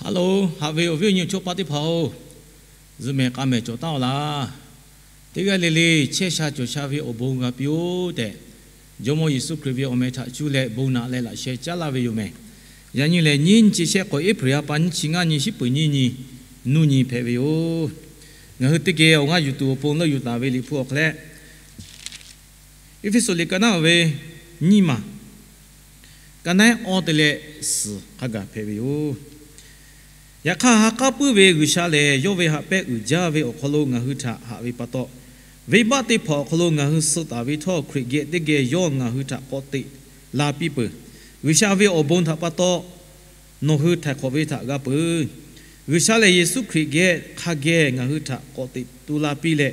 Hello, haꞈ ve awˬ viˉ awˬ nyi chaw paˆ teˇ hpaˍ-oˬ, zuhꞈ mehˍ k'a mehˍ cawˬ taˉ-oˬ laˇ. Teˇ g'aˇ le le chehˇ sha cawˬ sha ve awˬ bon g'a piˇ-oˆ tehꞈ, Jawˇmawˇ Yeˍsuˆ Hkriꞈ ve awˬ meh htaꞈ cuˇ leh bon naꞈ leh laꞈ sheh caˉ laˇ ve yoˬ mehˍ. Yaꞈ nyi lehˬ, nyiˇ nyi chi shehˆ k'awꞈ April ha pa nyiˇ chi ngaˇ nyi shiˉ peuˍ nyiˇ nyi, nuˇ nyi hpehꞈ ve yoˬ. Ngaˬ hui teˇ geh awˬ g'aˇ yuˬ tuˬ awˬ pon leuˆ yuˬ taˍ ve Liꞈ hpu awˬ hk'aw leh, Eˇfeˇsuꞈ liꞈ ka naˉ ve nyiˇ maˬ, ka naˉ awˇ te leh suhˍ hk'a gaˬ hpehꞈ ve yoˬ. Yaꞈ hk'aˇ, ha k'aˉ puiˉ ve G'uiˬsha lehˬ, yawˇ ve haꞈ pehnˇ uiˍ jaˇ ve awˬ hk'aw lo ngaˬ hui htaꞈ haꞈ ve pa taw, venˇbaˆ teˇ hpaˍ awˬ hk'aw lo ngaˬ hui suh taˍ ve htawˇ, Hkriꞈ geh teˇ geh yawˇ ngaˬ hui htaꞈ k'awꞈ teꞈ la piˇ peuˬ. G'uiˬsha ve awˬ bon htaꞈ pa taw nawˬ hui htaiˍ hk'awꞈ ve htaꞈ g'a peuˬ. G'uiˬsha lehˬ, Yeˍsuˆ Hkriꞈ geh hk'a geh ngaˬ hui htaꞈ k'awꞈ teꞈ tu la piˇ leh,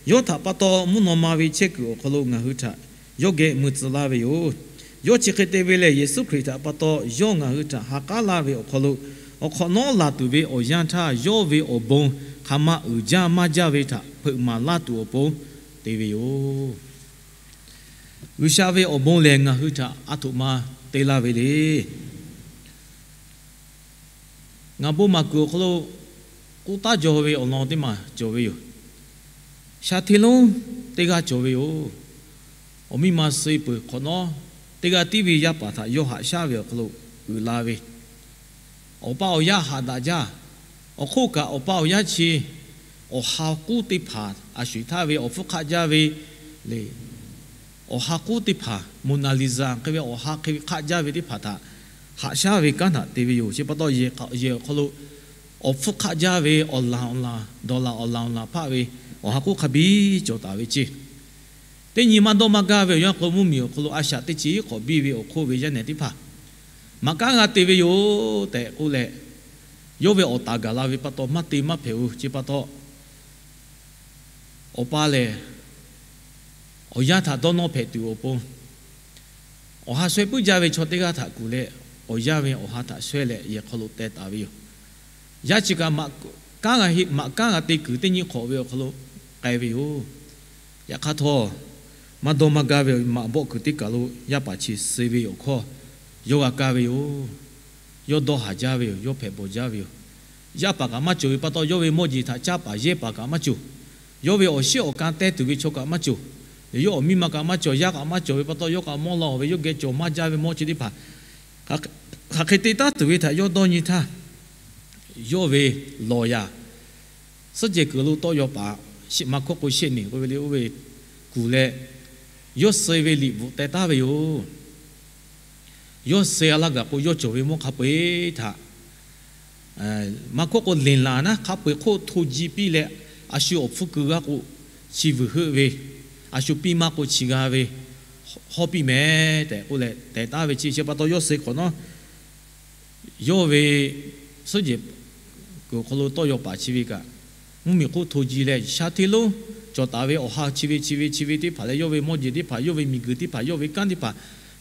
yawˇ htaꞈ pa taw mvuhˇ naw ma ve chehˇ kuiˬ awˬ hk'aw lo ngaˬ hui htaꞈ yawˇ geh mui tcuh laˇ ve yoˬ. Yawˇ chi hk'e te ve lehˬ, Yeˍsuˆ Hkriꞈ htaꞈ pa taw yawˇ ngaˬ hui htaꞈ ha k'aˉ laˇ ve awˬ hk'aw lo, awˬ hk'awꞈ nawˉ laˬ tuˬ ve awˬ yanˇ htaˇ, yawˇ ve awˬ bon hk'aˬ ma uiˍ jaˇ maˇ jaˇ ve htaꞈ hpeuꞈ maˍ laˇ tuˬ awˬ pon te ve yoˬ. G'uiˬsha ve awˬ bon lehˬ, ngaˬ hui htaꞈ aˬ htoꞈ ma te laˇ ve le. Ngaˬ bon maˍ kuiˬ awˬ hk'aw lo k'oˆ taˉ jaw ve awˬ lawn teˇ maˬ cawˬ ve yoˬ. Sha hteˇ lonˉ teˇ g'aˇ cawˬ ve yoˬ. Awˬ miˇ ma suh-e peuˬ hk'awꞈ nawˉ, teˇ g'aˇ tiˉ ve yaˇ paˍ htaꞈ yawˇ haꞈ shaˉ ve awˬ hk'aw lo uiˍ la ve, awˬ pa awˬ yaˇ haꞈ daꞈ jaˇ. Awˬ hk'oˆ kaꞈ, awˬ pa awˬ yaˇ chi awˬ ha k'uˉ teˇ hpaˍ, a sho eˬ htaˇ ve awˬ hpfuhˇ hk'aˆ jaˇ ve le, awˬ ha k'uˉ teˇ hpaˍ, Mona Lisa hk'e ve awˬ ha hk'e ve hk'aˆ jaˇ ve teˇ hpaˍ htaꞈ haꞈ shaˉ ve kanˉ htaꞈ te ve yoˬ. Chi pa taw, yehˬ awˬ hk'aw lo awˬ hpfuhˇ hk'aˆ jaˇ ve awˬ laˬ awˬ laˬ, dawˬ laˬ awˬ laˬ awˬ laˬ hpaˆ ve awˬ ha k'uˉ hk'a biˇ cawˬ taˍ ve ceˇ. Teˇ nyi maˇ dawˇ maˇ gaˇ ve awˬ yanˇ hk'aw lo, mvuhˇmiˬ awˬ hk'aw lo a shaꞈ teˇ chi iˉ k'awꞈ biˇ ve awˬ hk'oˆ ve yaˇ nehˬ teˇ hpaˍ maꞈ kanˉ g'a te ve yoˬ tehꞈ k'oˆ leh, yawˇ ve awˬ taˍ gaˬ la ve pa taw maˇ te maˇ hpehꞈ-oˬ. Chi pa taw, awˬ pa lehˬ, awˬ yaˇ htaꞈ dawˇ nawˇ hpehꞈ tuˬ awˬ pon, awˬ ha shawehˇ puiˉ jaˇ ve chaw teˇ g'aˇ htaꞈ kuˬ leh, awˬ yaˇ ve awˬ ha htaꞈ shawehˇ leh yehˬ hk'aw lo teh taˍ ve yoˬ. Yaˇ chi kaꞈ maꞈ kanˉ g'a te kuiˬ teˇ nyi hk'awꞈ ve awˬ hk'aw lo k'ai ve yoˬ. Yaꞈ hk'aˇ htawˇ, maˇ dawˇ maˇ gaˇ ve maꞈ bawˆ kuiˬ teˇ kaˬ lo yaˇ paˍ chi suh ve awˬ hkawˇ yawˇ g'a kaˇ ve yoˬ. Yawˇ dawˇ haˍ jaˇ ve yoˬ. Yawˇ hpehꞈ bawˬ jaˇ ve yoˬ. Yaˇ paˍ kaꞈ maˇ cawˬ ve pa taw, yawˇ ve mawˇ jeˬ htaꞈ caˇ paˍ yehˇ paˍ kaꞈ maˇ cawˬ. Yawˇ ve awˬ shiˉ awˬ kan teh tuˬ ve chaw kaꞈ maˇ cawˬ. Yawˇ awˬ miˇ ma kaꞈ maˇ cawˬ, yaˇ kaꞈ maˇ cawˬ ve pa taw, yawˇ kaꞈ mawˇ law ve, yawˇ geh cawˬ maˇ jaˇ ve mawˇ chi teˇ hpaˍ hk'aˬ hk'e te taˉ tuˬ ve htaꞈ yawˇ dawˇ nyi htaˇ, yawˇ ve lawˬ yaꞈ suhˉ jehˬ kuiˬ lo tawˇ yaw paˍ, maˇ hkawˇ k'o sheˆ neˬ k'oˆ ve le, oˇ ve kuˬ leh, yawˇ suh ve liꞈ bvuhꞈ teh taˉ ve yoˬ. Yawˇ suh a laˇ gaˬ k'o, yawˇ cawˬ ve mawˇ hk'a peu-eˬ htaꞈ maˇ hkawˇ k'o lenˬ laˬ naˉ hk'a peu-eˬ hk'oˆ hto ji piˇ leh, a shu awˬ hpfuhˇ keu g'aˇ k'o chi vuiˬ heuˆ ve, a shu piˇ maˇ k'o chi g'a ve, hawˇ piˇ mehˍ tehꞈ k'oˆ leh teh taˉ ve chi. Chi pa taw yawˇ suh hk'awꞈ nawˉ, yawˇ ve suhˉ jehˬ kuiˬ awˬ hk'aw lo tawˇ yaw paˍ chi ve kaꞈ, mvuhˇmiˬ hk'oˆ hto ji leh, sha hteˇ lonˉ cawˬ taˍ ve awˬ ha chi ve chi ve chi ve teˇ hpaˍ leh, yawˇ ve mawˇ jeˬ teˇ hpaˍ, yawˇ ve miˬguiˬ teˇ hpaˍ, yawˇ ve kanˉ teˇ hpaˍ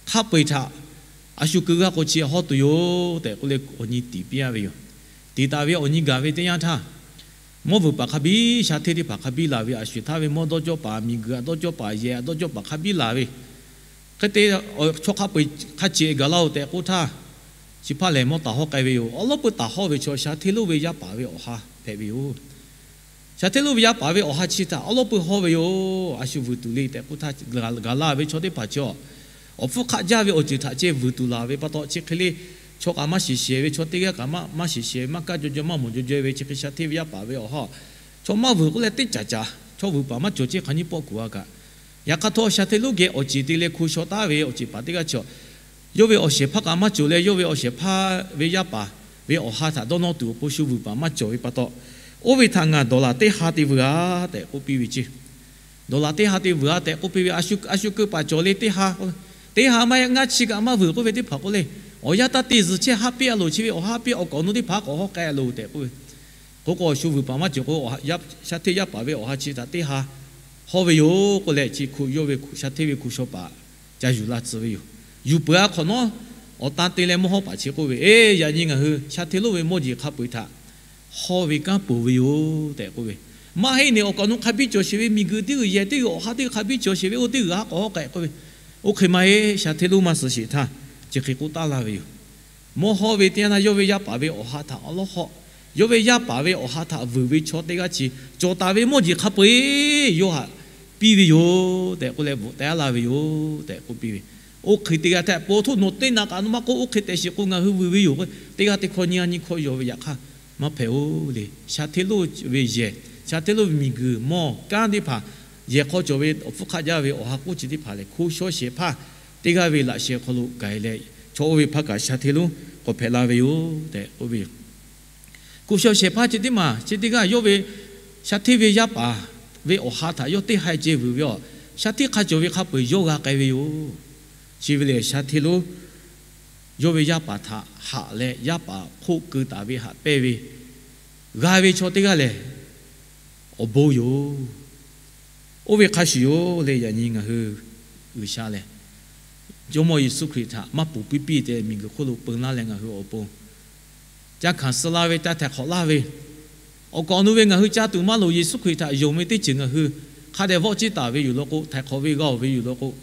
hk'a peu-eˬ htaꞈ a shu keu g'aˇ k'o chi hawˇ tuˬ yoˬ tehꞈ k'oˆ leh, awˬ nyi tiˍ piˇ-a ve yoˬ. Tiˍ taˍ ve awˬ nyi gaˬ ve teˇ yanˇ htaˇ, mawˇ vuiˬ paˍ hk'a biˇ, sha hteˇ teˇ hpaˍ hk'a biˇ laˬ ve, a shu htaˇ ve mawˇ dawˇ cawˇ paˍ, miˬguiˬ a dawˇ cawˇ paˍ, yehˬ a dawˇ cawˇ paˍ hk'a biˇ laˬ ve, hk'e te chaw hk'a peu-eˬ hk'a ceꞈ gaˬ laˇ-oˬ tehꞈ k'oˆ htaˇ, chi hpaˇ lehˬ mawˇ taˍ hawˇ k'ai ve yoˬ. Awˉ lawˉ peuˇ taˍ hawˇ ve chaw sha hteˇ lonˉ ve yaˇ paˍ ve awˬ ha hpehꞈ ve yoˬ. Sha hteˇ lonˉ ve yaˇ paˍ ve awˬ ha chi htaꞈ awˉ lawˉ peuˇ hawˇ ve yoˬ. A shu vuiˬ tuˬ le tehꞈ k'oˆ htaˇ, gaˬ la ve chaw teˇ hpaˍ chi awˬ hpfuhˇ hk'aˆ jaˇ ve awˬ ceuˬ htaꞈ ceh vuiˬ tuˬ laˬ ve pa taw, chi hk'e le chaw kaꞈ maˇ shiˍ shehˍ ve, chaw teˇ g'aˇ kaꞈ maˇ shiˍ shehˍ ve, maˇ kaˇ jaw jaw maˇ mawˬ jaw jaw ve, chi hk'e sha hteˇ ve yaˇ paˍ ve awˬ ha chaw maˇ vuiˬ k'oˆ leh teˇ caˍ caˍ chaw vuiˬ paˍ maˇ cawˬ ceˇ hk'aˬ nyiˇ pawˆ kuˬ a kaꞈ, yaꞈ hk'aˇ htawˇ sha hteˇ lonˉ geh awˬ ceˬ te leh hko shaw taˉ ve awˬ ceˬ paˍ teˇ g'aˇ chi, yawˇ ve awˬ shehˍ hpaˇ kaꞈ maˇ cawˬ leh, yawˇ ve awˬ shehˍ hpaˇ ve yaˇ paˍ ve awˬ ha htaꞈ dawˇ nawˇ tuˬ awˬ pon shu vuiˬ paˍ maˇ cawˬ ve pa taw, oˇ ve htaꞈ ngaˬ dawˬ laˬ teˇ ha te vuiˬ-a tehꞈ k'oˆ piˇ ve ceˇ. Dawˬ laˬ teˇ ha te vuiˬ-a tehꞈ k'oˆ piˇ ve, a shu keu paˍ cawˬ le teˇ ha, teˇ ha maˇ heˆ, ngaˇ chi kaꞈ maˇ vuiˬ k'oˆ ve teˇ hpaˍ k'oˆ le, awˬ yanˇ taˇ te zuhˬ chehˇ haˉ piˇ a loˬ, chi ve awˬ ha piˇ awˬ kawꞈ nu teˇ hpaˍ k'awꞈ hawˇ k'ai a loˬ tehꞈ k'oˆ ve. K'o k'o, shu vuiˬ paˍ maˇ cawˬ k'o, sha hteˇ yaˇ paˍ ve awˬ ha chi htaꞈ teˇ ha hawˇ ve yoˬ k'oˆ leh, chi hk'oˆ yawˇ ve sha hteˇ ve hko shaw paˍ ca yuˬ la tcuh ve yoˬ. Yuˬ peuˬ-a hk'awꞈ nawˉ, awˬ tan te leh mawˇ hawˉ paˍ chi k'oˆ ve, Eˇ, yaꞈ nyi ngaˬ hui sha hteˇ lonˉ ve mawˇ jeˬ hk'a peu-eˬ htaꞈ hawˇ ve kanˉ ponˬ ve yoˬ tehꞈ k'oˆ ve. Maˇ heˆ neˬ awˬ kawꞈ nu hk'a biˇ cawˬ sheˍ ve, miˬguiˬ teˇ g'uiˬ, yehˬ teˇ g'uiˬ, awˬ ha teˇ g'uiˬ hk'a biˇ cawˬ sheˍ ve, oˇ teˇ g'uiˬ ha k'awꞈ hawˇ k'ai k'oˆ ve. Oˇ hk'e maˇ heˆ, sha hteˇ lonˉ maˇ suh sheˍ htaˇ, chi hk'e k'oˆ taˉ laˇ ve yoˬ. Mawˇ hawˇ ve teˇ yanˇ htaˇ yawˇ ve yaˇ paˍ ve awˬ ha htaꞈ awˬ lawˉ hawˆ, yawˇ ve yaˇ paˍ ve awˬ ha htaꞈ vuiˬ ve chaw teˇ g'aˇ chi cawˬ taˍ ve mawˇ jeˬ hk'a peu-eˬ yawˇ htaꞈ piˇ ve yoˬ tehꞈ k'oˆ leh bvuhꞈ teh laˇ ve yoˬ tehꞈ k'oˆ piˇ ve. Oˇ hk'e teˇ g'aˇ htaꞈ po htoˆ nawˬ teˇ naꞈ kaꞈ nawˬ maˇ k'oˆ, oˇ hk'e tehꞈ shiˍ k'o ngaˬ hui vuiˬ ve yoˬ k'o, teˇ g'aˇ teˇ hkawˇ nyiˇ g'aˇ nyiˇ hkawˇ yaw ve yaꞈ hk'aˇ maˇ hpehꞈ-oˬ le. Sha hteˇ lonˉ ve yehˬ, sha hteˇ lonˉ ve miˬguiˬ mawˇ kanˉ teˇ hpaˍ, yehˬ hk'aw cawˬ ve awˬ hpfuhˇ hk'aˆ jaˇ ve awˬ ha k'oˆ chi teˇ hpaˍ lehˬ, hko shaw shehˍ hpaˇ teˇ g'aˇ ve laꞈ sheh hk'aw lo gaˬ leh, chaw oˇ ve hpaˇ kaꞈ sha hteˇ lonˉ k'awꞈ hpehꞈ la ve yoˬ tehꞈ k'oˆ ve yoˬ. Hko shaw shehˍ hpaˇ chi teˇ maˬ chi teˇ g'aˇ yawˇ ve sha hteˇ ve yaˇ paˍ ve awˬ ha htaꞈ yawˇ teˇ ha ceh vuiˬ ve aˬ. Sha hteˇ hk'a cawˬ ve hk'a peu-eˬ yawˇ g'a k'ai ve yoˬ. Chi ve lehˬ, sha hteˇ lonˉ yawˇ ve yaˇ paˍ htaꞈ haꞈ leh yaˇ paˍ hk'oˆ keu taˍ ve haꞈ pehnˇ ve g'a ve chaw teˇ g'aˇ lehˬ, awˬ bon yoˬ. Oˇ ve hk'a shuˍ yoˬ le. Yaꞈ nyi ngaˬ hui G'uiˬsha lehˬ, Jawˇmawˇ Yeˍsuˆ Hkriꞈ htaꞈ maˇ ponˬ piˇ piˇ tehꞈ miˬguiˬ hk'oˆ lo peu laˇ leh ngaˬ hui awˬ pon ca hkanˍ suh la ve, ca htaiˍ hk'awꞈ laˇ ve, awˬ kaˍ awˬ nu ve ngaˬ hui ca tuˬ maˇ loˍ. Yeˍsuˆ Hkriꞈ htaꞈ yonˍ ve teˇ ceuˬ ngaˬ hui hk'a dehꞈ vawˆ ciˇ taˍ ve yoˬ law k'o, htaiˍ hk'awꞈ ve g'a-oˬ ve yoˬ law k'o,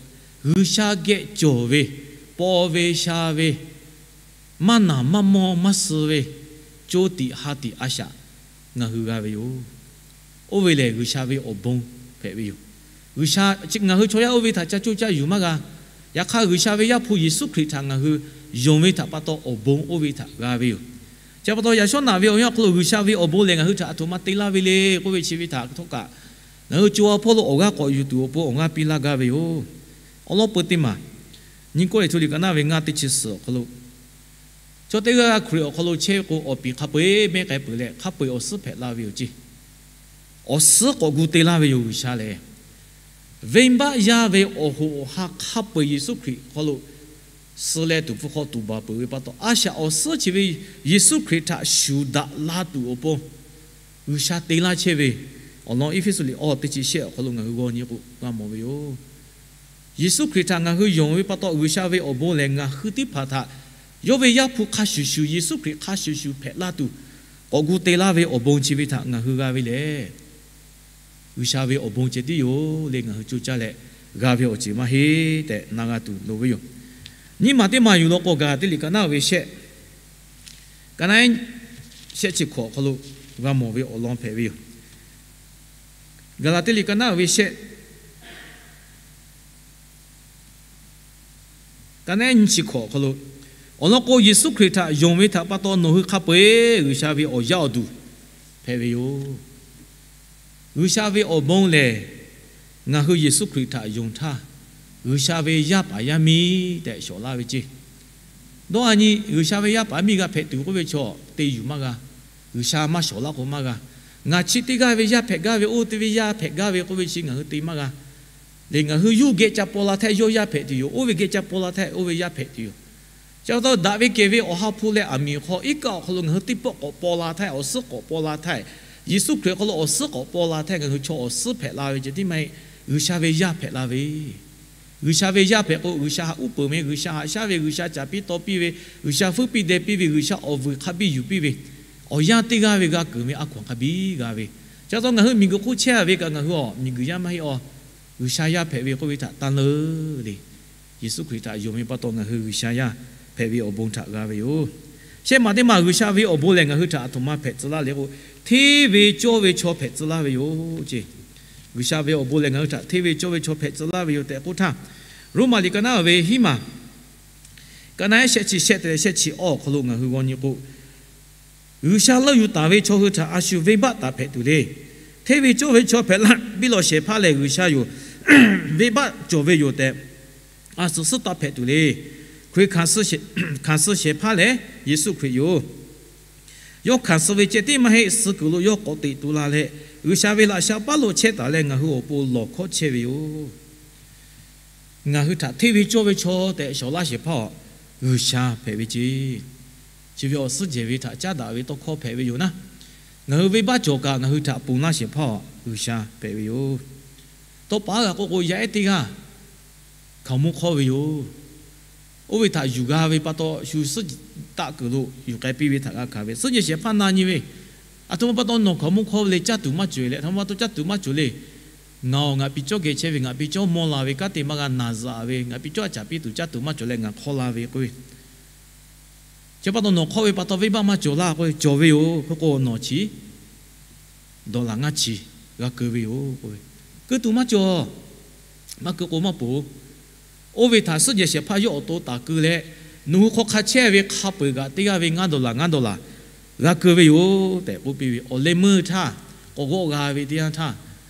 G'uiˬsha geh cawˬ ve, paw ve sha ve, maˇ naˬ maˇ mawˇ maˇ suh ve, co tiꞈ ha tiꞈ a shaꞈ ngaˬ hui g'a ve yoˬ. Oˇ ve lehˬ G'uiˬsha ve awˬ bon hpehꞈ ve yoˬ. G'uiˬsha, ngaˬ hui chaw yaˇ oˇ ve htaꞈ ca coˇ caˇ yuˬ maˇ g'a. Yaꞈ hk'aˇ G'uiˬsha ve Yaˇ hpu Yeˍsuˆ Hkriꞈ htaꞈ ngaˬ hui yonˍ ve htaꞈ pa taw, awˬ bon oˇ ve htaꞈ g'a ve yoˬ. Chi pa taw, yaꞈ shawˉ naꞈ ve awˬ yanˇ awˬ hk'aw lo G'uiˬsha ve awˬ bon lehˬ ngaˬ hui htaꞈ aˬ htoꞈ ma te laˇ ve le k'oˆ ve chi ve htaꞈ htawˇ kaꞈ, ngaˬ hui co ha hpawˇ lo awˬ g'aˇ k'awꞈ yuˬ tuˬ awˬ pon awˬ g'aˇ piˇ laˇ gaˇ ve yoˬ. Awˬ lawn peu teˇ maˬ, Nyiˇ Kawˇrenˍhtuˆ liꞈ ka naˆ ve ngaˇ teˇ chi suhˍ awˬ hk'aw lo, chaw teˇ g'aˇ g'aˇ Hkriꞈ awˬ hk'aw lo chehˇ ve k'o, awˬ piˍ hk'a peu-eˬ mehˆ k'ai peuˬ leh, hk'a peu-eˬ awˬ suhˉ hpehꞈ la ve yoˬ ceˇ. Awˬ suhˉ k'awꞈ gu te laˇ ve yoˬ. G'uiˬsha lehˬ, venˇbaˆ yaˇ ve awˬ hoꞈ awˬ ha hk'a peu-eˬ Yeˍsuˆ Hkriꞈ hk'aw lo suh leh tuˍ hpfuh hk'aw tuˍ baˬ peuˬ ve pa taw, a shaꞈ awˬ suhˉ chi ve Yeˍsuˆ Hkriꞈ htaꞈ shuˍ daꞈ la tuˬ awˬ pon G'uiˬsha te laˇ chehˇ ve awˬ lawn Eˇfeˇsuꞈ liꞈ awˇ teˇ chi shehˆ awˬ hk'aw lo ngaˬ hui g'aw nyi k'o g'a mawˬ ve yoˬ. Yeˍsuˆ Hkriꞈ htaꞈ ngaˬ hui yonˍ ve pa taw, G'uiˬsha ve awˬ bon lehˬ ngaˬ hui teˇ hpaˍ htaꞈ yawˇ ve Yaˇ hpu hk'a shuˍ shuˍ, Yeˍsuˆ Hkriꞈ hk'a shuˍ shuˍ hpehꞈ la tuˬ k'awꞈ gu te laˇ ve awˬ bon chi ve htaꞈ ngaˬ hui g'a ve lehˬ, G'uiˬsha ve awˬ bon ceh tiˉ yoˬ le. Ngaˬ hui coˇ caˇ leh g'a ve awˬ ceuˬ maˇ heˆ tehꞈ na g'a tuˬ loˍ ve yoˬ. Nyiˇ maˬ teˇ maˬ yuˬ law k'o, Gaˍlaˍtiˆ liꞈ ka naˆ ve shehˆ, ka naˆ shehˆ chi hkawꞈ awˬ hk'aw lo g'a mawˬ ve awˬ lawn hpehꞈ ve yoˬ. Gaˍlaˍtiˆ liꞈ ka naˆ ve shehˆ, ka naˆ nyiˇ chi hkawꞈ awˬ hk'aw lo, awˬ lawn k'o, Yeˍsuˆ Hkriꞈ htaꞈ yonˍ ve htaꞈ pa taw nawˬ hui hk'a peu-eˬ G'uiˬsha ve awˬ yaˇ awˬ duˬ hpehꞈ ve yoˬ. G'uiˬsha ve awˬ bon lehˬ, ngaˬ hui Yeˍsuˆ Hkriꞈ htaꞈ yonˍ htaˇ, G'uiˬsha ve yaˇ paˍ yaˇ miˇ tehꞈ shawˍ laˇ ve ceˇ. Dawˇ a nyi, G'uiˬsha ve yaˇ paˍ yaˇ miˇ g'a hpehꞈ tuˬ k'oˆ ve chaw te yuˬ maˇ g'a. G'uiˬsha maˇ shawˍ laˇ k'o maˇ g'a. Ngaˬ chi teˇ g'aˇ ve yaˇ hpehꞈ gaˇ ve, oˇ teˇ ve yaˇ hpehꞈ gaˇ ve k'oˆ ve chi ngaˬ hui te maˇ g'a. Lehˬ, ngaˬ hui yawˇ geh ca paw la htaˇ yawˇ yaˇ hpehꞈ tuˬ yoˬ. Oˇ ve geh ca paw la htaˇ oˇ ve yaˇ hpehꞈ tuˬ yoˬ. Chi pa taw, daꞈ ve kehˬ ve awˬ ha hpu leh aˬ miˍ awˬ hk'aw iˉ kaˆ awˬ hk'aw lo ngaˬ hui teˇ pawˆ k'awꞈ paw la htaˇ, awˬ suhˉ k'awꞈ paw la htaˇ, Yeˍsuˆ Hkriꞈ awˬ hk'aw lo awˬ suhˉ k'awꞈ paw la htaˇ, ngaˬ hui chaw awˬ suhˉ hpehꞈ la ve ceh tiˉ maˇ heˆ. G'uiˬsha ve yaˇ hpehꞈ la ve, G'uiˬsha ve yaˇ hpehꞈ k'o, G'uiˬsha haꞈ uˉ peunˍ ve, G'uiˬsha haꞈ shaˉ ve, G'uiˬsha caˍ piˇ taw piˇ ve, G'uiˬsha fuiˉ piˇ deh piˇ ve, G'uiˬsha awˬ vuiˬ hk'a biˇ yuˬ piˇ ve, awˬ yanˇ teˇ g'aˇ ve g'a keunˍ ve a hkaw-anˬ hk'a biˇ g'a ve. Chi pa taw, ngaˬ hui miˬguiˬ hk'oˆ chehˇ ve kaꞈ ngaˬ hui awˬ miˬguiˬ yaˇ maˇ heˆ awˬ. G'uiˬsha yaˇ hpehꞈ ve k'oˆ ve htaꞈ tanˇ leuˉ le. Yeˍsuˆ Hkriꞈ htaꞈ yonˍ ve pa taw ngaˬ hui G'uiˬsha yaˇ hpehꞈ ve awˬ bon htaꞈ g'a ve yoˬ. Shehˆ maˬ teˇ maˬ, G'uiˬsha ve awˬ bon lehˬ ngaˬ hui htaꞈ aˬ htoꞈ ma hpehꞈ tcuh laˇ le k'o, hteˇ ve cawˇ ve chaw hpehꞈ tcuh laˇ ve yoˬ ceˇ. G'uiˬsha ve awˬ bon lehˬ ngaˬ hui htaꞈ hteˇ ve cawˇ ve chaw hpehꞈ tcuh laˇ ve yoˬ tehꞈ k'oˆ htaˇ, Roˉmaꞈ liꞈ ka naˆ ve hiˉ maˬ, ka naˆ shehˆ chi shehˆ te leh shehˆ chi awˇ awˬ hk'aw lo ngaˬ hui g'aw nyi k'o, G'uiˬsha leuˆ yuˬ taˍ ve chaw hui htaꞈ a shu venˇbaˆ taˍ hpehꞈ tuˬ le. Hteˇ ve cawˇ ve chaw hpehꞈ laˇ piˇ lawˬ shehˍ hpaˇ lehˬ, G'uiˬsha yoˬ. Venˇbaˆ cawˬ ve yoˬ tehꞈ a shu suhˉ taˇ hpehꞈ tuˬ le. Hkriꞈ hkanˍ suh shehˍ hpaˇ lehˬ, Yeˍsuˆ Hkriꞈ yoˬ. Yawˇ hkanˍ suh ve ceh tiˉ maˇ heˆ, suh kuiˬ lo yawˇ k'awꞈ teꞈ tu la leh, G'uiˬsha ve laꞈ sha paˉ lo chehˇ taˍ leh ngaˬ hui awˬ pon lawˬ hkawˇ chehˇ ve yoˬ. Ngaˬ hui htaꞈ hteˇ ve cawˇ ve chaw tehꞈ shawˍ laˇ shehˍ hpaˇ G'uiˬsha hpehꞈ ve ceˇ. Chi ve awˬ suhˉ jehˬ ve htaꞈ caˉ daꞈ ve tawˇ hkawˇ hpehꞈ ve yoˬ naˉ. Ngaˬ hui venˇbaˆ cawˬ kaꞈ ngaˬ hui htaꞈ ponˬ laˇ shehˍ hpaˇ G'uiˬsha hpehꞈ ve yoˬ. Tawˇ paˉ g'a k'oˆ k'o, yaˇ ehˉ teˇ g'aˇ hkaoˍmonˇ hk'awˇ ve yoˬ. Oˇ ve htaꞈ yuˬ g'a ve pa taw, shu suhˉ taˆ kuiˬ lo yuˬ k'ai piˇ ve htaꞈ g'a hkanˍ ve, suhˉ jehˬ shehˍ hpaˇ na nyi ve, aˬ htoꞈ ma pa taw nawˬ hkaoˍmonˇ hk'awˇ ve le, caˇ tuˬ maˇ cawˬ leh, aˬ htoꞈ ma pa taw caˇ tuˬ maˇ cawˬ le. Ngaˬ awˬ ngaˬ piˇ cawˇ geh chehˇ ve, ngaˬ piˇ cawˇ mawˇ la ve, kanˉ te maˇ g'a naˬ zaꞈ ve, ngaˬ piˇ cawˇ a caˍ piˇ tuˬ caˇ tuˬ maˇ cawˬ leh ngaˬ hk'awˇ la ve k'oˆ ve Chi pa taw nawˬ hk'awˇ ve pa taw venˇbaˆ maˇ cawˬ laˇ k'o, cawˬ ve yoˬ. Hk'e k'o nawˬ chi dawˬ laˬ ngaˇ chi g'a keu ve yoˬ k'oˆ ve. Keu tuˬ maˇ cawˬ. Maˇ keu k'o maˇ poˬ. Oˇ ve htaꞈ suhˉ jehˬ shehˍ hpaˇ yawˇ awˬ to taˍ keu leh, nawˬ hui hk'aw hk'a chehˇ ve hk'a peuˬ kaꞈ teˇ g'aˇ ve ngaˇ dawˬ laˬ ngaˇ dawˬ laˬ g'a keu ve yoˬ tehꞈ k'oˆ piˇ ve. Awˬ leh meuˇ htaˇ, k'awꞈ g'awˆ g'a ve teˇ yanˇ htaˇ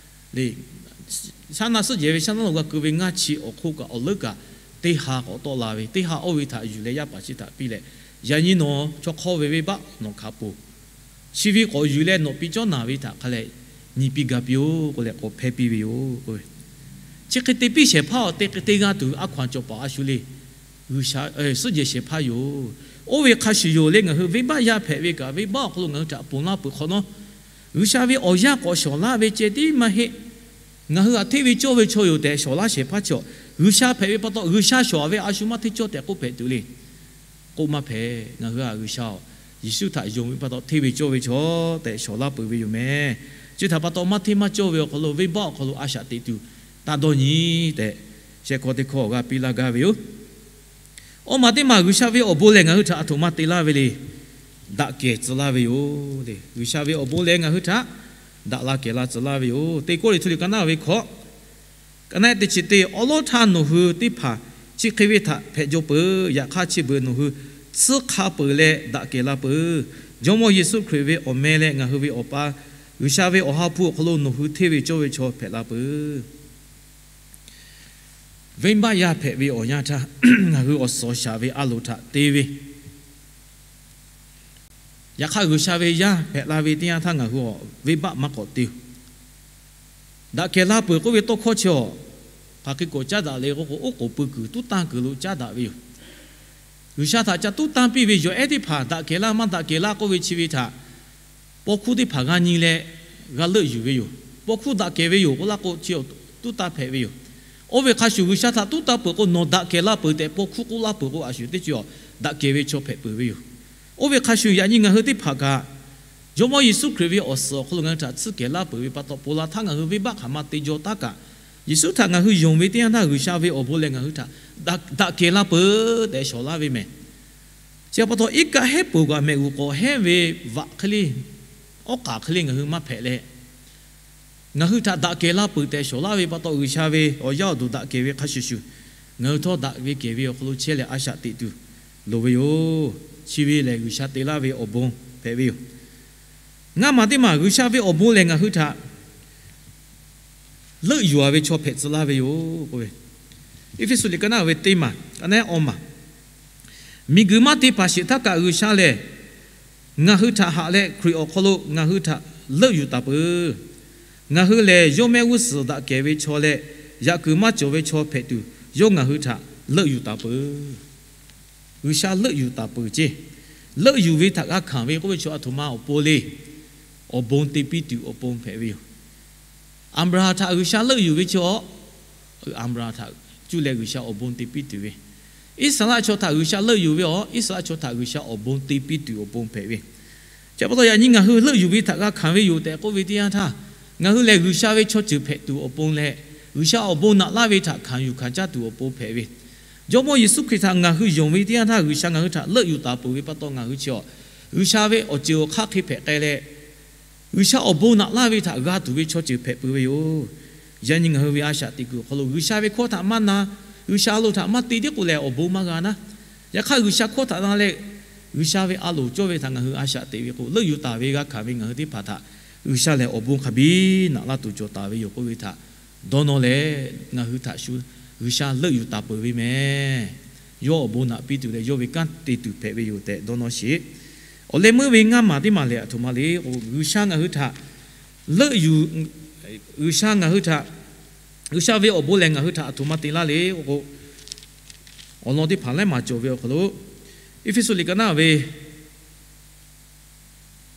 le, shaˉ naˆ suhˉ jehˬ ve shaˉ naˆ lo g'a keu ve ngaˇ chi awˬ hk'oˆ kaꞈ awˬ leuˉ kaꞈ teˇ ha k'awꞈ tawˆ la ve, teˇ ha oˇ ve htaꞈ yuˬ leh yaˇ paˍ chi htaꞈ piˇ leh, yaꞈ nyi nawˬ chaw hk'aw ve venˇbaˆ nawˬ hkanˍ poˬ. Chi ve k'awꞈ yuˬ leh nawˬ piˇ cawˇ naˬ ve htaꞈ hk'a leh nyi piˇ ga piˇ-oˆ k'oˆ leh k'awꞈ hpehˇ piˇ ve yoˬ k'oˆ ve. Chi hk'e te piˇ shehˍ hpaˇ awˬ te hk'e te g'a tuˬ a hkaw-anˬ cawˬ paˍ a shu le. G'uiˬsha suhˉ jehˬ shehˍ hpaˇ yoˬ. Oˇ ve hk'a shuˍ yoˬ le, ngaˬ hui venˇbaˆ yaˇ hpehꞈ ve kaꞈ venˇbaˆ awˬ hk'aw lo ngaˬ hui htaꞈ ponˬ laˇ peuˬ hk'awꞈ nawˉ, G'uiˬsha ve awˬ yanˇ k'awꞈ shawˍ laˇ ve ceh tiˉ maˇ heˆ. Ngaˬ hui htaꞈ hteˇ ve cawˇ ve chaw yoˬ tehꞈ shawˍ laˇ shehˍ hpaˇ chi awˬ, G'uiˬsha hpehꞈ ve pa taw G'uiˬsha shawˍ ve a shu maˇ hteˇ cawˇ tehꞈ k'oˆ hpehꞈ tuˬ le. K'oˆ maˇ hpehꞈ. Ngaˬ hui a G'uiˬsha-oˬ, Yeˍsuˆ htaꞈ yonˍ ve pa taw hteˇ ve cawˇ ve chaw tehꞈ shawˍ laˇ peuˬ ve yoˬ meh. Chi htaꞈ pa taw maˇ hteˇ maˇ cawˇ ve awˬ hk'aw lo venˇbaˆ awˬ hk'aw lo a shaꞈ teꞈ tuˬ taˇ dawˇ nyi tehꞈ, shehˆ hkawˇ teˇ hkawˇ g'a piˇ laˇ gaˇ ve yoˬ. Awˇ maˬ teˇ maˬ G'uiˬsha ve awˬ bon lehˬ ngaˬ hui htaꞈ a htoꞈ ma te laˇ ve le. Daꞈ kehˬ tcuh laˇ ve yoˬ le. G'uiˬsha ve awˬ bon lehˬ ngaˬ hui htaꞈ daꞈ la kehˬ la tcuh laˇ ve yoˬ. Teˇ Kawˇrenˍhtuˆ liꞈ ka naˆ ve hkawꞈ, ka naˆ teˇ chi teˇ, awˉ lawˉ htaˇ nawˬ hui teˇ hpaˍ chi hk'e ve htaꞈ hpehꞈ jaw peuˬ. Yaꞈ hk'aˇ chi beuꞈ nawˬ hui tsuhˇ hk'a peuˬ leh daꞈ kehˬ la peuˬ. Jawˇmawˇ Yeˍsuˆ Hkriꞈ ve awˬ meh leh ngaˬ hui ve Awˬ pa G'uiˬsha ve Awˬ ha hpu awˬ hk'aw lo nawˬ hui hteˇ ve cawˇ ve chaw hpehꞈ la peuˬ. Venˇbaˆ yaˇ hpehꞈ ve awˬ yanˇ htaˇ, ngaˬ hui awˬ suhˍ awˬ shaˍ ve a loˍ htaꞈ te ve, yaꞈ hk'aˇ G'uiˬsha ve yaˇ hpehꞈ la ve teˇ yanˇ htaˇ ngaˬ hui awˬ venˇbaˆ maˇ k'awꞈ te-oˬ. Daꞈ kehˬ la peuˬ k'oˆ ve tawˇ hkawˇ chi awˬ, hk'aˬ hk'e k'awꞈ caˉ daꞈ le k'oˆ k'o, oˉ k'oˍ pui kuiˬ tuˉ tanˇ kuiˬ lo caˉ daꞈ ve yoˬ. G'uiˬsha htaꞈ ca tuˉ tanˇ piˇ ve yawˬ ehˉ teˇ hpaˍ daꞈ kehˬ laˇ maˇ daꞈ kehˬ laˇ k'oˆ ve chi ve htaꞈ paw hkuˇ teˇ hpaˍ g'a nyi leh g'a leuˆ yuˬ ve yoˬ. Paw hkuˇ daꞈ kehˬ ve yoˬ k'oˆ laˇ k'o chi tuˉ tanˇ hpehꞈ ve yoˬ. Oˇ ve hk'a shuˍ G'uiˬsha htaꞈ tuˉ tanˇ peuˬ k'o, nawˬ daꞈ kehˬ la peuˬ tehꞈ paw hkuˇ k'oˆ laˇ peuˬ k'o, a shuˍ teˇ ceuˬ awˬ daꞈ kehˬ ve chaw hpehꞈ peuˬ ve yoˬ. Oˇ ve hk'a shuˍ yaꞈ nyi ngaˬ hui teˇ hpaˍ kaꞈ, Jawˇmawˇ Yeˍsuˆ Hkriꞈ ve awˬ suhˍ awˬ hk'aw lo ngaˬ hui htaꞈ tsuhˇ kehˬ laˇ peuˬ ve pa taw, ponˬ la htaˇ ngaˬ hui venˇbaˆ hk'aˬ ma te jaw taˉ kaꞈ, Yeˍsuˆ htaꞈ ngaˬ hui yonˍ ve teˇ yanˇ htaˇ G'uiˬsha ve awˬ bon leh ngaˬ hui htaꞈ daꞈ kehˬ la peuˬ tehꞈ shawˍ laˇ ve meh. Chi pa taw iˉ kaˆ hehˉ peuˬ kaꞈ mehꞈ g'uˬ k'awꞈ hehˉ ve vaꞈ hk'e le, awˉ k'aˍ hk'e le ngaˬ hui maˇ hpehꞈ leh, ngaˬ hui htaꞈ daꞈ kehˬ la peuˬ tehꞈ shawˍ laˇ ve pa taw, G'uiˬsha ve awˬ yaˇ awˬ duˬ daꞈ kehˬ ve hk'a shuˍ shuˍ, ngaˬ hui htawˇ daꞈ ve kehˬ ve awˬ hk'aw lo chehˇ leh a shaꞈ teꞈ tuˬ loˍ ve yoˬ. Chi ve lehˬ G'uiˬsha te laˇ ve awˬ bon hpehꞈ ve yoˬ. Ngaˇ maˬ teˇ maˬ G'uiˬsha ve awˬ bon lehˬ ngaˬ hui htaꞈ leuˆ yuˬ-a ve chaw hpehꞈ tcuh laˇ ve yoˬ k'oˆ ve. Eˇfeˇsuꞈ liꞈ ka naˆ ve teˇ maˬ, ka naˆ awˇ maˬ, miˬguiˬ maˇ te paˍ sheˍ htaˇ kaꞈ G'uiˬsha lehˬ ngaˬ hui htaꞈ haꞈ leh Hkriꞈ awˬ hk'aw lo ngaˬ hui htaꞈ leuˆ yuˬ taˍ peuˬ. Ngaˬ hui lehˬ yawˇ mehˆ g'uˇ suhˍ daꞈ kehˬ ve chaw leh yaꞈ kuiˬ maˇ cawˬ ve chaw hpehꞈ tuˬ, yawˇ ngaˬ hui htaꞈ leuˆ yuˬ taˍ peuˬ. G'uiˬsha leuˆ yuˬ taˍ peuˬ ceˇ. Leuˆ yuˬ ve htaꞈ g'a hkanˍ ve k'oˆ ve chaw a htoꞈ ma awˬ pon le. Awˬ bon te piˇ tuˬ awˬ pon hpehꞈ ve yoˬ. Aˍbraˍhanˍ htaꞈ G'uiˬsha leuˆ yuˬ ve chi awˬ, Aˍbraˍhanˍ htaꞈ cuˇ leh G'uiˬsha awˬ bon te piˇ tuˬ ve, Iˉsaˍreˍlaˆ chaw htaꞈ G'uiˬsha leuˆ yuˬ ve awˬ, Iˉsaˍreˍlaˆ chaw htaꞈ G'uiˬsha awˬ bon te piˇ tuˬ awˬ pon hpehꞈ ve. Chi pa taw yaꞈ nyi ngaˬ hui leuˆ yuˬ ve htaꞈ g'a hkanˍ ve yoˬ tehꞈ k'oˆ ve teˇ yanˇ htaˇ, ngaˬ hui lehˬ G'uiˬsha ve chaw ceuˬ hpehꞈ tuˬ awˬ pon leh, G'uiˬsha awˬ bon naꞈ laˇ ve htaꞈ hkanˍ yuˬ hkanˍ caˇ tuˬ awˬ pon hpehꞈ ve. Jawˇmawˇ Yeˍsuˆ Hkriꞈ htaꞈ ngaˬ hui yonˍ ve teˇ yanˇ htaˇ G'uiˬsha ngaˬ hui htaꞈ leuˆ yuˬ taˍ peuˬ ve pa taw ngaˬ hui chi awˬ, G'uiˬsha ve awˬ ceuˬ awˬ hk'aˇ hk'e hpehꞈ k'ai leh, G'uiˬsha awˬ bon naꞈ laˇ ve htaꞈ g'a tuˬ ve chaw ceuˬ hpehꞈ peuˬ ve yoˬ. Yaꞈ nyi ngaˬ hui ve a shaꞈ teꞈ kuiˬ awˬ hk'aw lo G'uiˬsha ve hkawˇ htaꞈ maˇ na, G'uiˬsha lo htaꞈ maˇ te tiˉ k'o lehˬ awˬ bon maˇ g'a naˉ. Yaꞈ hk'aˇ G'uiˬsha hkawˇ htaꞈ na leh, G'uiˬsha ve a loˍ cawˇ ve htaꞈ ngaˬ hui a shaꞈ teꞈ ve k'o, leuˆ yuˬ taˍ ve g'a hkanˍ ve ngaˬ hui teˇ hpaˍ htaꞈ G'uiˬsha lehˬ awˬ bon hk'a biˇ naꞈ laˇ tuˬ cawˬ taˍ ve yoˬ k'oˆ ve htaꞈ dawˇ nawˇ leh, ngaˬ hui htaꞈ shu G'uiˬsha leuˆ yuˬ taˍ peuˬ ve meh. Yawˇ awˬ bon naꞈ piˇ tuˬ leh yawˇ ve kanˉ te tuˬ hpehꞈ ve yoˬ tehꞈ dawˇ nawˇ sheˍ. Awˬ leh meuˇ ve ngaˇ maˬ teˇ maˬ lehˬ a htoꞈ ma le k'o, G'uiˬsha ngaˬ hui htaꞈ leuˆ yuˬ, G'uiˬsha ngaˬ hui htaꞈ, G'uiˬsha ve awˬ bon lehˬ ngaˬ hui htaꞈ a htoꞈ ma te laˇ le k'o, awˬ lawn teˇ hpaˍ laiˉ maˬ cawˬ ve awˬ hk'aw lo, Eˇfeˇsuꞈ liꞈ ka naˆ ve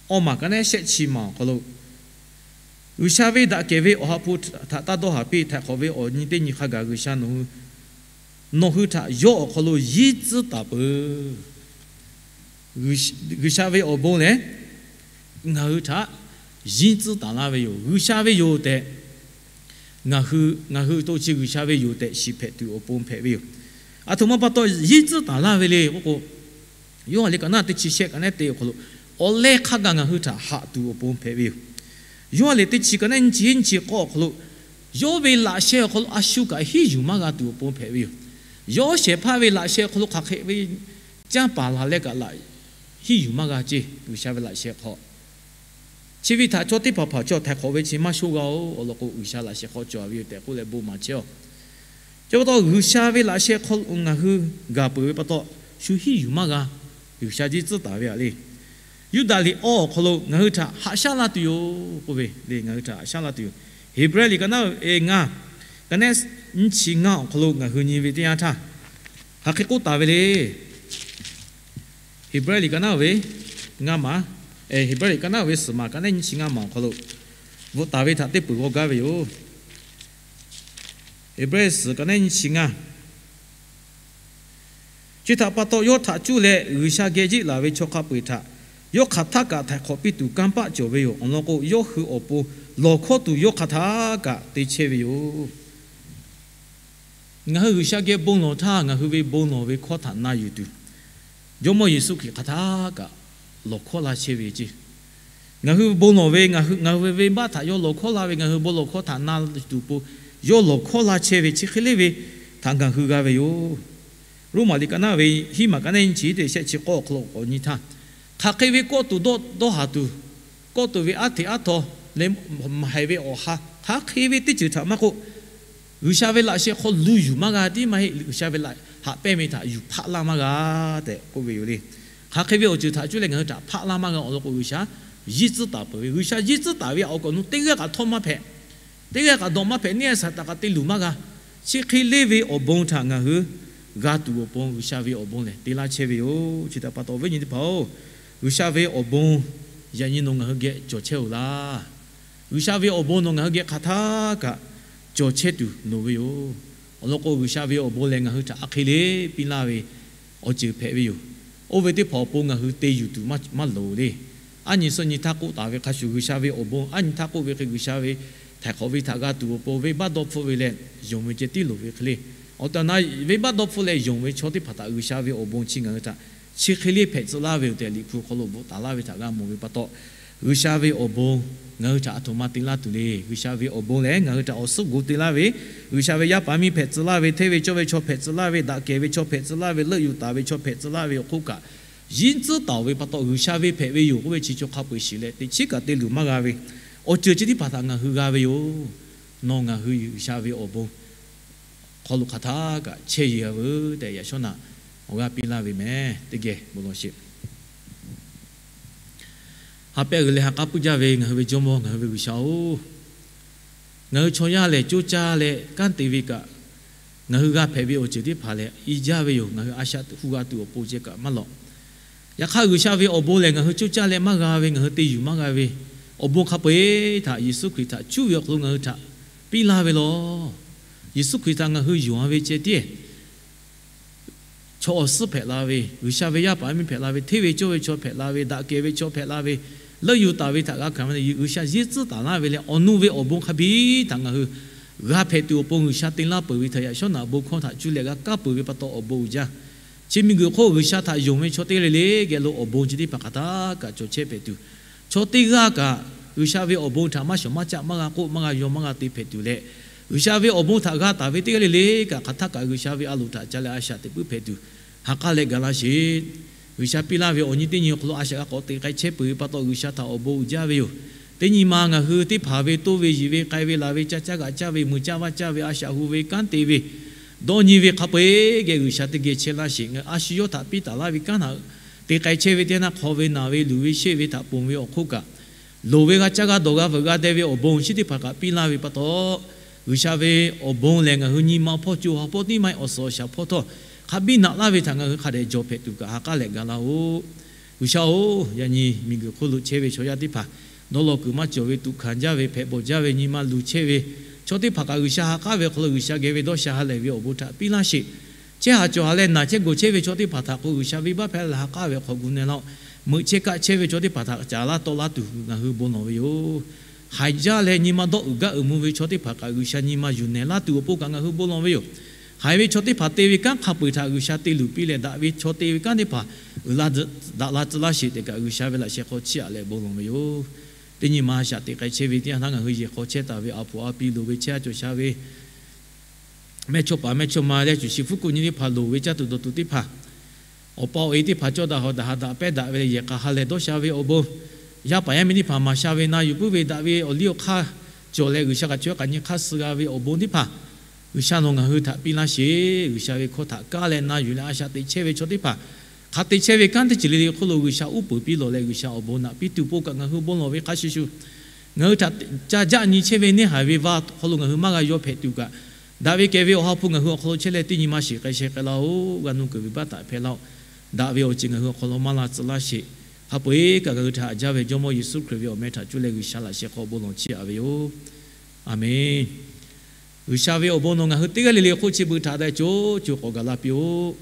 awˇ maˬ ka naˆ shehˆ chi maˬ awˬ hk'aw lo, G'uiˬsha ve daꞈ kehˬ ve Awˬ ha hpu htaꞈ taˇ dawˇ haˍ piˇ. Htaiˍ hk'awꞈ ve awˬ nyi teˇ nyi hk'a gaˬ G'uiˬsha nawˬ hui, nawˬ hui htaꞈ yawˇ awˬ hk'aw lo yinˉ tcuhˉ taˍ peuˬ. G'uiˬsha ve awˬ bon lehˬ ngaˬ hui htaꞈ yinˉ tcuhˉ taˍ laˇ ve yoˬ. G'uiˬsha ve yoˬ tehꞈ ngaˬ hui, ngaˬ hui to chi G'uiˬsha ve yoˬ tehꞈ shiˍ hpehꞈ tuˬ awˬ pon hpehꞈ ve yoˬ. A htoꞈ ma pa taw yinˉ tcuhˉ taˍ laˇ ve le k'oˆ k'o, Yoˇhanˬ liꞈ ka naˉ teˇ chi shehˆ ka naˉ te awˬ hk'aw lo, awˬ leh hk'a gaˬ ngaˬ hui htaꞈ haꞈ tuˬ awˬ pon hpehꞈ ve yoˬ. Yoˇhanˬ liꞈ teˇ chi ka naˉ nyiˇ chi, nyiˇ chi k'awˇ awˬ hk'aw lo, yawˇ ve laꞈ sheh awˬ hk'aw lo a shu kaꞈ hiˉ yuˬ maˇ g'a tuˬ awˬ pon hpehꞈ ve yoˬ. Yawˇ shehˍ hpaˇ ve laꞈ sheh awˬ hk'aw lo hk'aˬ hk'e ve canˇ paˍ laˬ leh kaꞈ laꞈ hiˉ yuˬ maˇ g'a ceˇ. G'uiˬsha ve laꞈ sheh hk'aw chi ve htaꞈ chaw teˇ hpaˍ hpaˍ chaw htaiˍ hk'awꞈ ve chi maˇ shoˇ g'a-oˬ. Awˬ lawn k'o, G'uiˬsha laꞈ sheh hk'aw cawˬ ve yoˬ tehꞈ k'oˆ leh bon maˍ chehˇ-oˬ. Chi pa taw G'uiˬsha ve laꞈ sheh hk'aw lo ngaˬ hui gaˬ peuˬ ve pa taw, shu hiˉ yuˬ maˇ g'a. G'uiˬsha jiˇ tcuhˉ taˍ ve aꞈ le. Yuˇdaꞈ liꞈ awˇ awˬ hk'aw lo ngaˬ hui htaꞈ haꞈ shaˉ laˇ tuˬ yoˬ k'oˆ ve le. Ngaˬ hui htaꞈ haꞈ shaˉ laˇ tuˬ yoˬ. Heˍbrehˇ liꞈ ka naˉ ve ngaˇ, ka naˉ nyiˇ chi ngaˇ awˬ hk'aw lo ngaˬ hui nyi ve teˇ yanˇ htaˇ, hk'aˬ hk'e k'oˆ taˍ ve le. Heˍbrehˇ liꞈ ka naˉ ve ngaˇ maˬ, Heˍbrehˇ liꞈ ka naˉ ve suhˍ maˬ ka naˉ nyiˇ chi ngaˇ maˬ awˬ hk'aw lo bvuhꞈ taˍ ve htaꞈ teˇ peuˬ g'aw gaˇ ve yoˬ. Heˍbrehˇ suhˍ ka naˉ nyiˇ chi ngaˇ. Chi htaꞈ pa taw, yawˇ htaꞈ cuˇ leh G'uiˬsha geh jiˆ laˬ ve chaw hk'a peu-eˬ htaꞈ yawˇ hk'aˬ htaˆ kaꞈ htaiˍ hk'awꞈ piˇ tuˬ kanˇ paˆ cawˬ ve yoˬ. Awˬ lawn k'o, yawˇ hui awˬ pon lawˬ hkawˇ tuˬ yawˇ hk'aˬ htaˆ kaꞈ te chehˇ ve yoˬ. Ngaˬ hui G'uiˬsha geh bon lawˬ htaˇ, ngaˬ hui ve bon lawˬ ve hkawˇ htaꞈ na yuˬ tuˬ, Jawˇmawˇ Yeˍsuˆ Hkriꞈ hk'aˬ htaˆ kaꞈ lawˬ hkawˇ laˇ chehˇ ve ceˇ. Ngaˬ hui bon lawˬ ve, ngaˬ hui ve venˇbaˆ htaꞈ yawˇ lawˬ hkawˇ laˇ ve, ngaˬ hui bon lawˬ hkawˇ htaꞈ na tuˬ awˬ pon yawˇ lawˬ hkawˇ laˇ chehˇ ve chi hk'e le ve htaꞈ ngaˬ hui g'a ve yoˬ. Roˉmaꞈ liꞈ ka naˉ ve hiˉ maˬ ka naˉ nyiˇ chi teˇ shehˆ chi k'awˇ awˬ hk'aw lo k'awꞈ nyi htaˇ, hk'aˬ hk'e ve kawˆ tuˬ dawˇ dawˇ haˍ tuˬ, kawˆ tuˬ ve aˉ hteꞈ aˉ htaw leh, maˍ haiˬ ve awˬ ha hk'aˬ hk'e ve teˇ ceuˬ htaꞈ maˇ k'oˆ, G'uiˬsha ve laꞈ sheh hk'aw lu yuˬ maˇ g'a tiˉ maˇ heˆ. G'uiˬsha ve laꞈ haꞈ pehnˇ ve htaꞈ yuˬ hpaˆ laˇ maˇ g'a tehꞈ k'oˆ ve yoˬ le. Hk'aˬ hk'e ve awˬ ceuˬ htaꞈ cuˇ leh ngaˬ hui htaꞈ hpaˆ laˇ maˇ g'a. Awˬ lawn k'o, G'uiˬsha jiˇ tcuhˉ taˍ peuˬ ve, G'uiˬsha jiˇ tcuhˉ taˍ ve awˬ kaꞈ awˬ nu teˇ g'aˇ kaꞈ htawˇ maˇ hpehꞈ, teˇ g'aˇ kaꞈ dawꞈ maˇ hpehꞈ, neˇ a shaˍ taˍ kaꞈ te luˬ maˇ g'a. Chi hk'e le ve awˬ bon htaꞈ ngaˬ hui g'a tuˬ awˬ pon G'uiˬsha ve awˬ bon lehˬ te laˇ chehˇ ve yoˬ. Chi htaꞈ pa taw, awˬ viˉ nyi teˇ hpaˍ-oˬ, G'uiˬsha ve awˬ bon yaꞈ nyi nawˬ ngaˬ hui geh cawˬ chehˇ-oˬ laˇ. G'uiˬsha ve awˬ bon nawˬ ngaˬ hui geh hk'aˬ htaˆ kaꞈ cawˬ chehˇ tuˬ loˍ ve yoˬ. Awˬ lawn k'o, G'uiˬsha ve awˬ bon lehˬ ngaˬ hui htaꞈ a hk'e le piˇ laˇ ve awˬ ceuˬ hpehꞈ ve yoˬ. Oˇ ve teˇ hpaˍ awˬ pon ngaˬ hui te yuˬ tuˬ maˇ loˍ le. Aˉ nyi suhˆ nyi htaˇ k'oˆ taˍ ve hk'a shuˍ, G'uiˬsha ve awˬ bon aˉ nyi htaˇ k'oˆ ve hk'e, G'uiˬsha ve htaiˍ hk'awꞈ ve htaꞈ g'a tuˬ awˬ pon venˇbaˆ dawˇ hpfuhˆ ve leh yonˍ ve ceh tiˉ loˍ ve hk'e le. Awˬ tehˬ awˬ na, venˇbaˆ dawˇ hpfuhˆ leh yonˍ ve chaw teˇ hpaˍ htaꞈ G'uiˬsha ve awˬ bon chi ngaˬ hui htaꞈ chi hk'e le hpehꞈ tcuh laˇ ve yoˬ tehꞈ, Liꞈ hpu hk'aw lo bvuhꞈ taˍ laˇ ve htaꞈ g'a mawˬ ve pa taw, G'uiˬsha ve awˬ bon ngaˬ hui htaꞈ a htoꞈ ma te laˇ tuˬ le. G'uiˬsha ve awˬ bon lehˬ ngaˬ hui htaꞈ awˬ suhˉ gu te laˇ ve, G'uiˬsha ve yaˇ paˍ miˇ hpehꞈ tcuh laˇ ve, hteˇ ve cawˇ ve chaw hpehꞈ tcuh laˇ ve, daꞈ kehˬ ve chaw hpehꞈ tcuh laˇ ve, leuˆ yuˬ taˍ ve chaw hpehꞈ tcuh laˇ ve awˬ hk'oˆ kaꞈ, yinˉ tcuhˉ taˍ-oˬ ve pa taw, G'uiˬsha ve hpehꞈ ve yoˬ k'oˆ ve chi chaw hk'a peu-eˬ shiˍ leh, teꞈ chiˉ kaꞈ te luˬ maˇ g'a ve awˬ ceuˬ chi teˇ hpaˍ htaꞈ ngaˬ hui g'a ve yoˬ. Nawˬ ngaˬ hui G'uiˬsha ve awˬ bon hk'aw lo hk'aˬ htaˆ kaꞈ chehˇ yeˬ-a veuˬ tehꞈ, yaꞈ shawˉ naꞈ awˬ g'aˇ piˇ laˇ ve meh. Teˇ geh bon lawˬ sheˍ. Ha pehˆ g'uiˬ leh ha k'aˉ puiˉ jaˇ ve ngaˬ hui ve Jawˇmawˇ, ngaˬ hui ve G'uiˬsha-oˬ, ngaˬ hui chaw yaˇ lehˬ coˇ caˇ leh kanˉ te ve kaꞈ, ngaˬ hui g'a hpehꞈ ve awˬ ceuˬ teˇ hpaˍ lehˬ i jaˇ ve yoˬ. Ngaˬ hui a shaꞈ teꞈ hu g'a tuˬ awˬ pon ceh kaꞈ maˇ lawꞈ. Yaꞈ hk'aˇ, G'uiˬsha ve awˬ bon lehˬ ngaˬ hui coˇ caˇ leh maˇ g'a ve, ngaˬ hui te yuˬ maˇ g'a ve awˬ bon hk'a peu-eˬ htaꞈ Yeˍsuˆ Hkriꞈ htaꞈ cuˇ ve awˬ hk'aw lo ngaˬ hui htaꞈ piˇ laˇ ve lawˬ. Yeˍsuˆ Hkriꞈ htaꞈ ngaˬ hui yonˍ-a ve ceh tiˉ, chaw awˬ suhˉ hpehꞈ la ve, G'uiˬsha ve yaˇ paˍ miˇ hpehꞈ la ve, hteˇ ve cawˇ ve chaw hpehꞈ la ve, daꞈ kehˬ ve chaw hpehꞈ la ve, leuˆ yuˬ taˍ ve htaꞈ g'a hkanˍ ve, G'uiˬsha yinˉ tcuhˉ taˍ laˇ ve leh, awˬ nu ve awˬ bon hk'a biˇ htaꞈ ngaˬ hui g'a hpehꞈ tuˬ awˬ pon G'uiˬsha te laˇ peuˬ ve htaꞈ yaꞈ shawˉ naꞈ bon hkawˇ htaꞈ cuˇ leh g'a kaˇ peuˬ ve pa taw awˬ bon uiˍ jaˇ. Chi miˬguiˬ hk'oˆ G'uiˬsha htaꞈ yonˍ ve chaw teˇ g'aˇ le le geh lo awˬ bon chi teˇ hpaˍ hk'aˬ htaˆ kaꞈ cawˬ chehˇ hpehꞈ tuˬ, chaw teˇ g'aˇ kaꞈ G'uiˬsha ve awˬ bon htaꞈ maˇ shawˍ maˇ caˆ, maˇ g'a k'oˆ, maˇ g'a yaw, maˇ g'a te hpehꞈ tuˬ leh, G'uiˬsha ve awˬ bon htaꞈ g'a taˍ ve teˇ g'aˇ le le kaꞈ hk'aˬ htaˆ kaꞈ G'uiˬsha ve a loˍ htaꞈ ca leh a shaꞈ teꞈ puiˉ hpehꞈ tuˬ, ha k'aˉ leh ga laˇ sheˍ. G'uiˬsha piˇ laˇ ve awˬ nyi teˇ nyi awˬ hk'aw lo a shaꞈ g'a k'awꞈ te k'ai chehˇ peuˬ ve pa taw G'uiˬsha htaꞈ awˬ bon uiˍ jaˇ ve yoˬ. Teˇ nyi ma ngaˬ hui teˇ hpaˍ ve toˇ ve yiˬ ve k'ai ve laˬ ve caˇ caˇ g'aꞈ caˇ ve mui caˇ vaˇ caˇ ve a shaꞈ hu ve kanˉ te ve dawˇ nyi ve hk'a peu-eˬ geh G'uiˬsha teˇ geh chehˇ laˇ sheˍ. Ngaˬ a shu yawˇ htaꞈ piˇ taˍ laˇ ve kanˉ htaꞈ te k'ai chehˇ ve teˇ yanˇ hk'aw ve naˬ ve luˬ ve sheˆ ve htaꞈ ponˬ ve awˬ hk'oˆ kaꞈ, loˍ ve g'a caˇ g'a dawˬ g'a veuꞈ g'a deh ve awˬ bon chi teˇ hpaˍ kaꞈ piˇ laˇ ve pa taw, G'uiˬsha ve awˬ bon lehˬ ngaˬ hui nyi ma hpawˇ co ha hpawˇ tiˉ maˇ heˆ, awˬ suhˍ awˬ shaˍ hpawˇ htawˇ hk'a biˇ naꞈ laˇ ve htaꞈ ngaˬ hui hk'a dehꞈ jawˬ hpehꞈ tuˬ kaꞈ ha k'aˉ leh ga laˇ-oˆ. G'uiˬsha-oˬ, yaꞈ nyi miˬguiˬ hk'oˆ lo chehˇ ve chaw yaˇ teˇ hpaˍ dawˇ law kuiˬ maˇ cawˬ ve, tuꞈ hkanˍ jaˇ ve, hpehꞈ bawˬ jaˇ ve, nyi ma luˬ chehˇ ve chaw teˇ hpaˍ kaꞈ G'uiˬsha ha k'aˉ ve awˬ hk'aw lo G'uiˬsha geh ve dawˇ sha ha lehˬ ve awˬ bon htaꞈ piˇ laˇ sheˍ. Chehˇ haˍ cawˬ haˍ leh naˬ chehˇ gawˬ chehˇ ve chaw teˇ hpaˍ htaꞈ k'o G'uiˬsha venˇbaˆ hpehꞈ la ha k'aˉ ve awˬ hk'aw gu na laˇ-oˆ. Meuꞈ chehˇ kaˆ chehˇ ve chaw teˇ hpaˍ htaꞈ caˍ laˇ tawˆ laˇ tuˬ ngaˬ hui bon lawˬ ve yoˬ. Haiˬ jaˇ leh nyi ma dawˇ uiˍ gaˇ uiˍ mvuh ve chaw teˇ hpaˍ kaꞈ G'uiˬsha nyi ma yuˬ nehˬ laˇ tuˬ awˬ pon kaꞈ ngaˬ hui bon lawˬ ve yoˬ. Haiˬ ve chaw teˇ hpaˍ te ve kanˉ hk'a peu-eˬ htaꞈ G'uiˬsha te luˬ piˇ leh, daꞈ ve chaw te ve kanˉ teˇ hpaˍ uiˍ la daꞈ la tcuh laˇ sheˍ tehꞈ kaꞈ G'uiˬsha ve laꞈ sheh hk'aw chiˇ aꞈ leh bon lawˬ ve yoˬ. Teˇ nyi ma a shaꞈ teꞈ k'ai chehˇ ve teˇ yanˇ htaˇ ngaˬ hui yehˬ hk'aw chehˇ taˍ ve a poˍ a pi loˍ ve chehˇ a cawˬ sha ve mehˇchawˇpaˍ mehˇchawˇma leh cuˬ shi hpfuhˇ kuˆ nyi teˇ hpaˍ loˍ ve caˇ tuˬ dawˬ tuˬ teˇ hpaˍ, awˬ pa awˬ e teˇ hpaˍ cawˇ daꞈ hawˍ daꞈ ha daꞈ pehˇ daꞈ ve leh yehˬ k'a ha lehˬ dawˇ sha ve awˬ bon, yaˇ paˍ yaˇ miˇ teˇ hpaˍ maˍ sha ve na yuˬ puiˉ ve daꞈ ve awˬ liˇ awˬ hk'aˇ cawˬ leh G'uiˬsha kaꞈ chaw yaˇ k'aꞈ nyi hk'aˇ suh g'a ve awˬ bon teˇ hpaˍ, G'uiˬsha nawˬ ngaˬ hui htaꞈ piˇ laˇ sheˍ. G'uiˬsha ve hkawˇ htaꞈ kaˇ leh na yuˬ leh a shaꞈ teꞈ chehˇ ve chaw teˇ hpaˍ, hk'a te chehˇ ve kanˉ teˇ ceuˬ le le hk'oˆ lo G'uiˬsha uˉ peunˍ piˇ lawˬ leh G'uiˬsha awˬ bon naꞈ piˇ tuˬ po kaꞈ ngaˬ hui bon lawˬ ve hk'a shuˍ shuˍ, ngaˬ hui htaꞈ ca jaˆ nyi chehˇ ve neˇ haiˬ ve vaˇ hk'aw lo ngaˬ hui maˇ g'a yaw hpehꞈ tuˬ kaꞈ, daꞈ ve kehˬ ve Awˬ ha hpu ngaˬ hui awˬ hk'aw lo chehˇ leh teˇ nyi ma shiˍ k'ai sheh k'ai laˇ-oˆ. G'a nuˇ kuiˬ ve baˆ taꞈ hpehꞈ laˇ-oˆ. Daꞈ ve awˬ ceuˬ ngaˬ hui awˬ hk'aw lo maˇ la tcuh laˇ sheˍ. Hk'a peu-eˬ kaꞈ ngaˬ hui htaꞈ haꞈ jaˇ ve Jawˇmawˇ Yeˍsuˆ Hkriꞈ ve awˬ meh htaꞈ cuˇ leh G'uiˬsha laꞈ sheh hk'aw bon lawˬ chiˇ aꞈ ve yoˬ. A menˍ. G'uiˬsha ve awˬ bon nawˬ ngaˬ hui teˇ g'aˇ le le hk'oˆ chi beuꞈ htaꞈ daꞈ co co k'awꞈ gaˬ la piˇ-oˆ.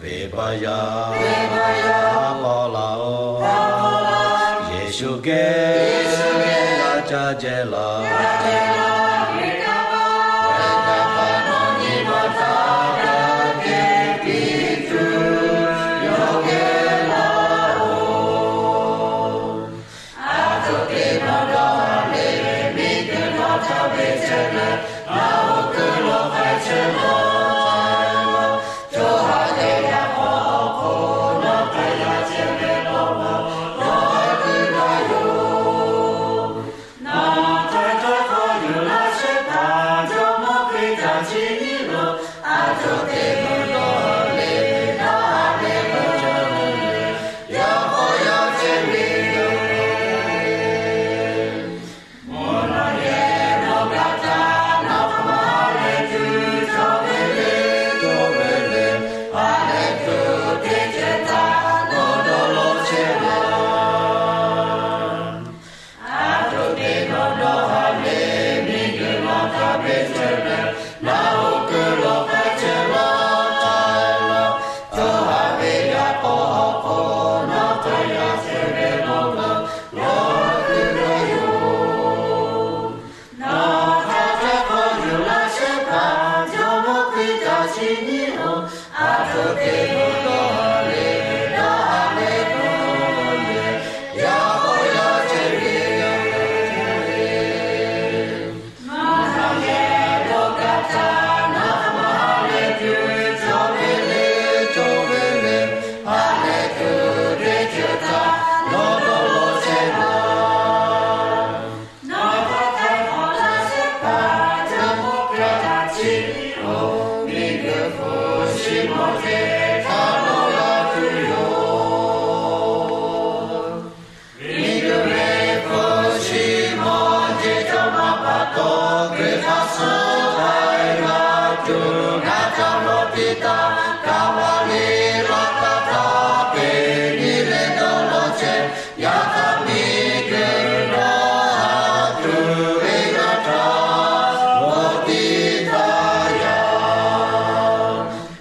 Venˇbaˆ yaˇ, venˇbaˆ yaˇ, paw laˇ-oˆ. Yeˍsuˆ geh, Yeˍsuˆ geh g'a caˇ jehˇ laˇ.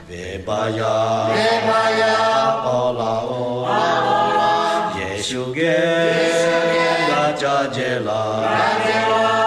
Venˇbaˆ yaˇ, venˇbaˆ yaˇ, paw laˇ-oˆ. Yeˍsuˆ geh, Yeˍsuˆ geh g'a caˇ jehˇ laˇ.